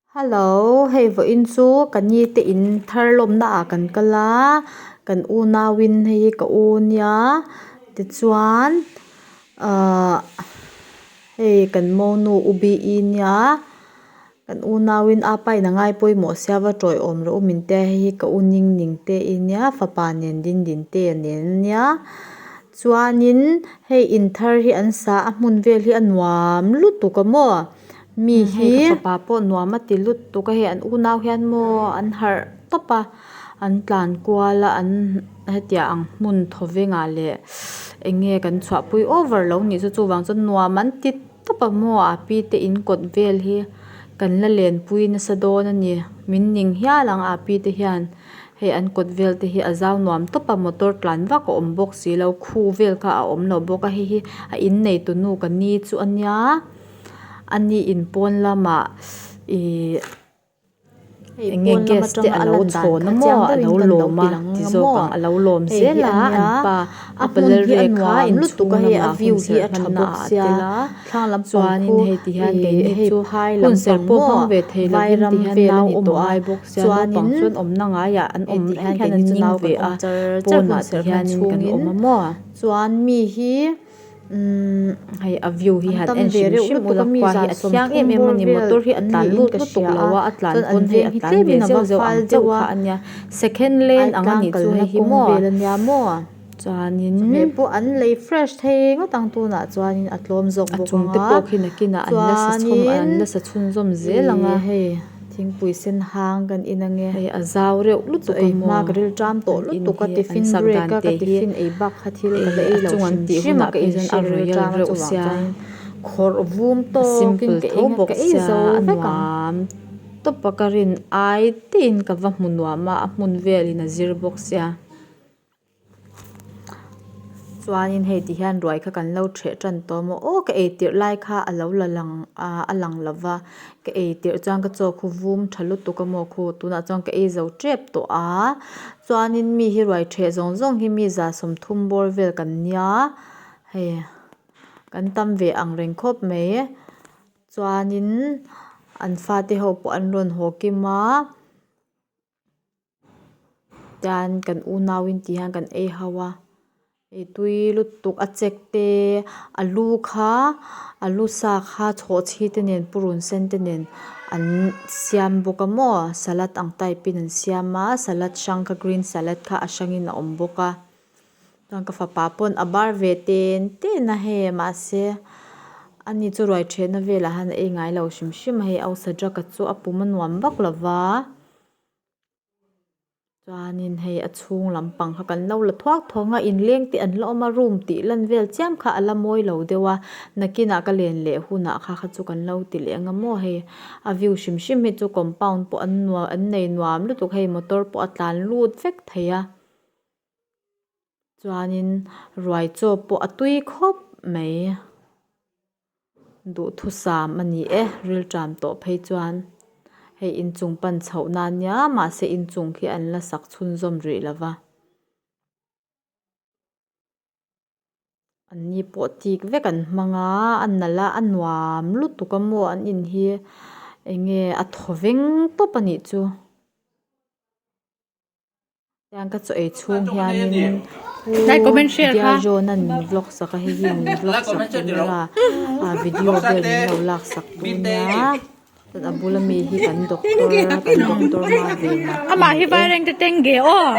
Hello hei vawiin chu ka ni te in thar lawmna ah kan kal a kan unau in hei hi ka u nia tichuan ahh hei kan monu u b i nia kan unau in apa in a ngai pawimawh sia va tawiawm rawh u min tia hei hi ka u ning ning te i nia fapa nen din din te nen ania chuanin hei in thar hi an sa a hmun vel hi a nuam lutuk a maw. Mi hi ka fapa pawh nuam a ti lutuk a hei an unau hian maw an harh tawp a an tlan kual a an hetiang ang hmun thawvengah leh eng nge kan chhuahpui over lo nih chu chuvang chuan nuam an ti tawp a maw a pi te in kawt vel hi kan la lenpui nasa dawn a ni min ning hial ang a pi te hian hei an kawt vel te hi a zau nuam tawp a motor tlan vak a awm bawk si lo khu vel kha a awm lo bawk a hei hi a innei tu nu ka ni chu a nia. A ni in pawn lamah ihh eng nge gas te a lo chhawn a maw a lo lawm a ti zawk ang a lo lawm zel a an pa a palalriak kha inchhung lamah hunserh hmanna ah a tel a chuanin hei ti hian keini chu hunserh pawh hmang ve thei lovin ti hian nau awm a ngai bawk sia naupang chuan awmna ngaiah an awm reng hian an ning ve a pawnah ti hianin kan awm a maw. Hei a view hi han en hrim hrim ula khua hi a thiang em em a ni motor hi a tlan lut lutuk lo a a tlan pawn hei a tlan ve zeuh zeuh ang chauh kha a nia second lane ang a nih chu hei hi maw chuanin a chung te pawh khi nakinah an la sa chhawm an la sa chhunzawm zel ang a. Thingpui sen hang kan in ange. Hei a zau reuh lutuk a maw? Ka ril ṭam tawh lutuk a tiffin break a ka tiffin ei bak kha thil ka la ei lo hrim hrim a ka inhriat ril ṭam a chuvang chuan khawrh vum tawkin ka eng a ka ei zo vek ang. Tawp a ka rin ai teiin ka va hmu nuam a a hmun velin a zir bawk sia. Chuanin hei ti hian ruai kha kan lo ṭheh ṭan tawh maw aw ka ei tirh lai kha a lo la lang ah a lang lo va ka ei tirh chuan ka chaw khu vum ṭha lutuk a maw khu tunah chuan ka ei zo ṭep tawh a chuanin mi hi ruai ṭheh zawng zawng hi mi za 30 bawr vel kan nia hei kan tam ve ang reng khawp mai chuanin an fate ho pawh an rawn haw kim a. Tian kan unauin tih hian kan ei ho a ei tui lutuk a chek te a lu kha a lu sa kha chhawhchhi te nen purun sen te nen an siam bawk a maw salad ang type in an siam a salad hrang kha green salad kha a hrangin a awm bawk a chuan ka fapa pawn a bar ve ten ten a hei mahse ani chu ruai thehna velah hian a ei ngai lo hrim hrim a hei ausa drug a chu a pum a nuam vak lo va. Chuanin hei a chhung lampang kha kan lo la thuak thuak a inleng te an la awm a room tih lan vel chiam kha a la mawi lo deuh a nakinah ka len leh hunah kha kha chu kan lo ti leh ang a maw hei a view hrim hrim hi chu compound pawh an nuam an nei nuam lutuk hei motor pawh a tlan lut vek thei a chuanin ruai chaw pawh a tui khawp mai. Duhthusam a ni e, rilṭam tawh phei chuan hei inchung pan chhoh na nia mahse inchung khi an la sak chhunzawm rih lo va. An ni pawh tik vek an hmang a, a nalh a, a nuam lutuk a maw an in hi eng nge a thaw veng tawp a nih chu. Tiang ka chaw ei chhung hianin Pu Dear John an min vlog sak a hei hi min vlog sak camera ah video vel min lo lak sak tu nia chuan a bula mi hi kan doctor kan doctor ma ve na Amah hi vaireng te teng ge aw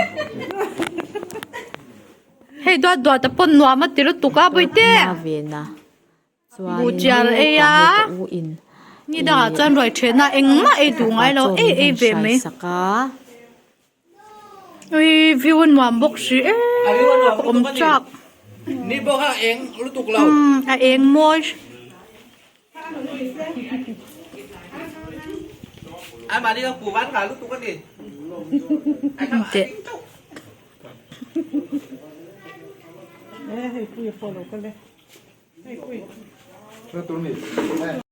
hei duat duat a pawn nuam a ti lutuk a bawihte ma ve na chuanin Buhchiar hei ei tah a hei ka u in ni dangah chuan ruai thehna engmah ei duh ngai lo chaw ei min ei han ve hrai mai sak a. Ui view a nuam bawk si em awm chak umm a eng mawi. Teh.